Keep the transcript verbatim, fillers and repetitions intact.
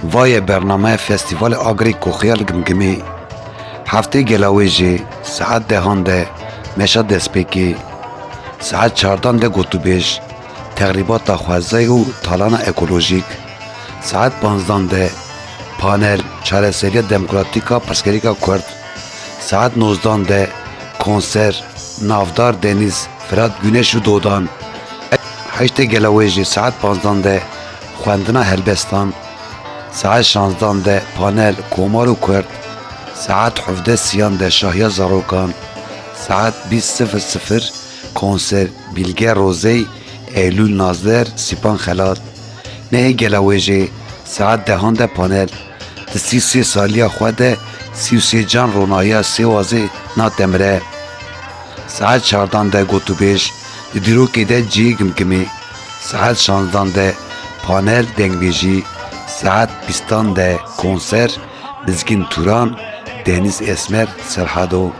Va ye bernameya Festîvalê Agirê Koxê ya li Gimgimê. Heftê gela wê jî saet dehan de meşa destpêkê, saet çardan de gotûbêj, texrîbata xwezayê û talana ekolojîk, saet panzdan de panel, çareseriya demokratîk a pirsgirêka Kurd, saet nozdan de konser, navdar Deniz, Firat, Güneş û Dodan. Heştê gela wê jî saet panzdan de xwendina helbestan, saet şanzdan de panel Komar û Kurd, saet hevdeh siyan de şahiya zarokan, saet bîst sifir sifir konser Bilge Rozey, Eylül Nazder, Sipan Xelat. Nehê gela wê jî saet dehan de panel, di sî û sê saliya xwe de sî û sê can ronahiya Sêwazê Nat Emre. Saet çardan de gotûbêj, di dîrokê de cihê Gimgimê. Saet şanzdan de panel dengbêjî, saet bîstan de konser Mizgin Turan, Deniz Esmer, Serhado.